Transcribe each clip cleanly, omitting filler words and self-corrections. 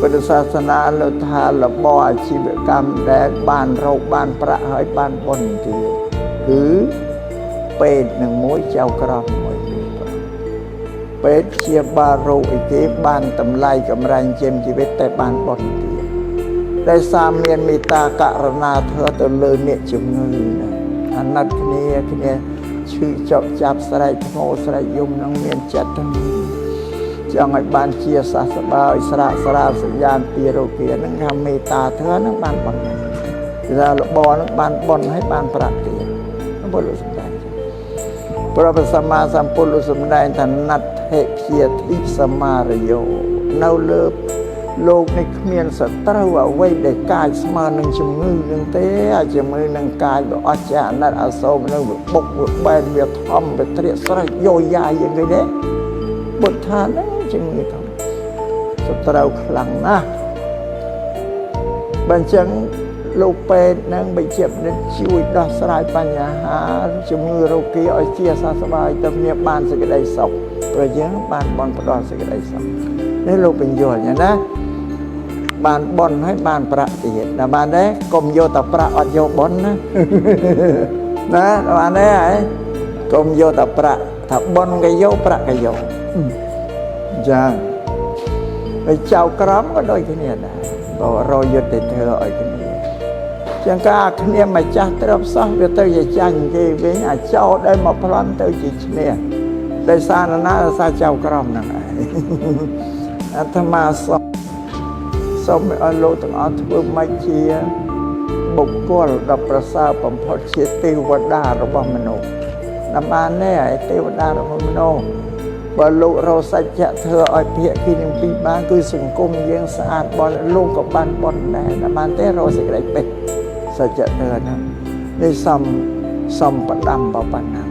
ពុទ្ធសាសនាលោកថារបរអាជីវកម្មដែលបានរកបានប្រាក់ហើយបានបុណ្យទៀតគឺពេទ្យនឹងមួយចៅក្រមមួយទៀតពេទ្យព្យាបាលរោគអីគេបានតម្លៃកម្រៃចិញ្ចឹមជីវិតតែបានបុណ្យទៀតដែលសារមានមេត្តាករណាធ្វើទៅលើអ្នកជំងឺណាអាណិតគ្នាគ្នាឈឺចប់ចាប់ស្រែកធ្ងោស្រែកយំនឹងមានចិត្តទាំងចង់ឲ្យបានជាសះស្បើយស្រាកស្រាលសញ្ញាណពីរោគាហ្នឹងថាមេត្តាធម៌ហ្នឹងបានបុណ្យគេថារបរហ្នឹងបានបុណ្យហើយបានប្រាក់ទៀតពុទ្ធលោកសំដែងព្រះព្រះសម្មាសម្ពុទ្ធលោកសំដែងថាណដ្ឋិព្យាធិសមារយោនៅលើលោកនេះគ្មានសត្រូវអ្វីដែលកាយស្មើនឹងជំងឺនឹងទេអាជំងឺនឹងកាយវាអស់ចាអាណិតអាសូរនឹងវាបុកវាបែនវាធំវាត្រៀកស្រេចយោយ៉ាយ៉ាងគេទេបុទ្ធាហ្នឹងជំងឺធំសត្រូវខ្លាំងណាស់បើអញ្ចឹងលោកពេទ្យនឹងបិជាបណ្ឌិតជួយដោះស្រាយបញ្ហាជំងឺរោគាឲ្យជាសះស្បើយទៅមានបានសេចក្តីសុខព្រោះយើងបានបនផ្ដល់សេចក្តីសុខនេះលោកបញ្យល់ណាបានបនហើយបានប្រាក់ទៀតដល់បានទេកុំយកតែប្រាក់អត់យកបនណាណាបានទេហើយកុំយកតែប្រាក់ថាបនក៏យកប្រាក់ក៏យកចឹងហើយចៅក្រមក៏ដូចគ្នាដែរបើរយុទ្ធធ្វើឲ្យគ្នាជាងការគ្នាម្ចាស់ទ្រព្យសោះវាទៅជាចាញ់គេវិញអាចោដែលមកប្លន់ទៅជាឈ្នះដោយសារណាដោយសារចៅក្រមហ្នឹងឯងអាត្មាសូមសូមឲ្យលោកទាំងអស់ធ្វើម៉េចជាបុគ្គលដ៏ប្រសើរបំផុតជាទេវតារបស់មនុស្សតាមបានទេឯទេវតារបស់មនុស្សបើលោករកសច្ចៈធ្វើឲ្យភាគីនឹងពីរបានគឺសង្គមយើងស្អាតបនលោកក៏បានបនដែរតាមបានទេរកសេចក្តីពិតសច្ចៈធ្វើហ្នឹងនេះសំសំផ្ដាំប៉ុណ្ណា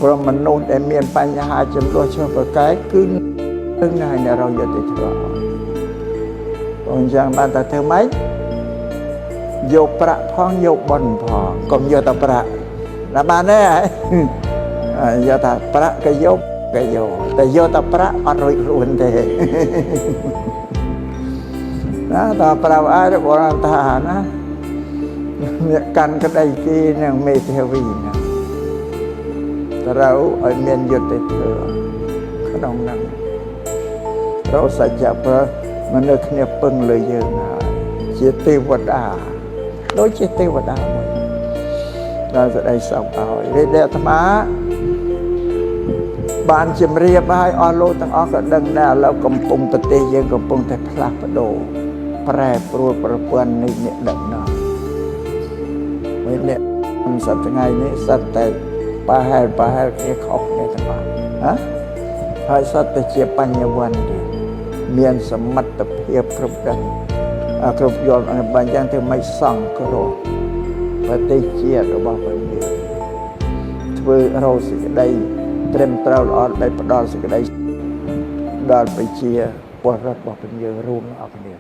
ព្រោះមនុស្សដែលមានបញ្ហាចំនួនឆ្លោះប្រកែកគឺនឹងហើយអ្នករកយុត្តិធម៌អញ្ចឹងបានតែធ្វើម៉េចយកប្រាក់ផងយកបុណ្យផងកុំយកតែប្រាក់ណាបានទេយកតែប្រាក់ក៏យកក៏យកតែយកតែប្រាក់អត់រួចខ្លួនទេណាតើប្រាប់ឲ្យបុរាណថាណាអ្នកកាន់ក្តីគេនឹងមេធាវីណាត្រូវឲ្យមានយុត្តិធម៌ក្នុងហ្នឹងរកសច្ចៈប្រមនុស្សគ្នាពឹងលើយើងហើយជាទេវតាដូចជាទេវតាមួយដល់សេចក្តីសុខឲ្យរីដែលអាត្មាបានជម្រាបឲ្យអស់លោកទាំងអស់ក៏ដឹងដែរឥឡូវកំពុងប្រទេសយើងកំពុងតែផ្លាស់ប្ដូរប្រែប្រួលប្រព័ន្ធនៃអ្នកដឹកនាំវិញអ្នកសប្តាហ៍ថ្ងៃនេះសត្វតែប្រហែលប្រហែលគ្នាខុសគ្នាទាំងអស់ហ៎ហើយសត្វតែជាបញ្ញវន្តទៀតមានសមត្ថភាពគ្រប់ដឹងគ្រប់យល់បើអញ្ចឹងធ្វើមិនសង្គ្រោះប្រទេសជាតិរបស់យើងធ្វើរកសេចក្តីត្រឹមត្រូវល្អដែលផ្ដល់សេចក្តីដល់ប្រជាពលរដ្ឋរបស់យើងរួមអរគ្នា